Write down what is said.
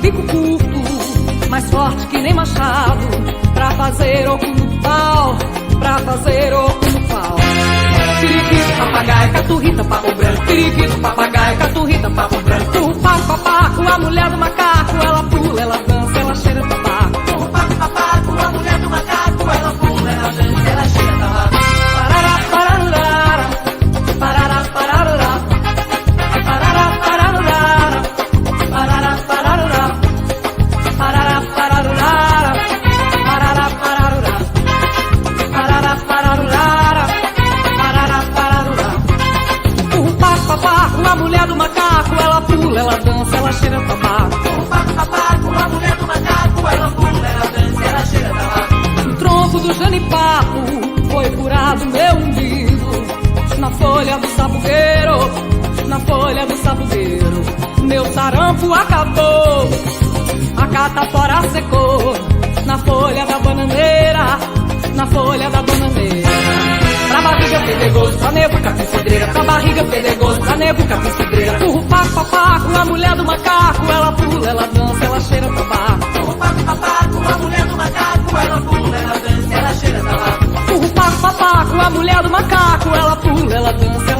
bico curto, mais forte que nem machado, pra fazer oco no pau, pra fazer oco no pau. Periquito, papagaio, caturrita, papo branco. Periquito, papagaio, caturrita, papo branco. Paco, papaco, a mulher do macaco, ela pula, ela dança, ela cheira tabaco. Paco, papaco, a mulher do macaco, ela pula, ela dança, ela cheira tabaco. Parará, parará, parará, parará, parará, parará, parará, parará, parará, parará, parará, parará, parará, parará, parará, parará. O paco, papaco, a mulher do macaco, ela pula, ela dança, ela cheira tabaco. Paco, papaco, a mulher do macaco, ela pula, ela dança, ela cheira tabaco. No tronco do janipapo foi furado meu umbigo. Na folha do sabugueiro, na folha do sabugueiro, meu sarampo acabou. A catapora secou. Na folha da bananeira, na folha da bananeira. Pra barriga pedregoso, pra nego capim cidreira. Pra barriga pedregoso, pra nego capim cidreira. O paco, papaco, a mulher do macaco, ela pula, ela dança, ela cheira tabaco. Paco, papaco, a mulher do macaco, ela pula, ela dança, ela cheira tabaco. O paco, papaco, a mulher do macaco, ela pula, ela dança.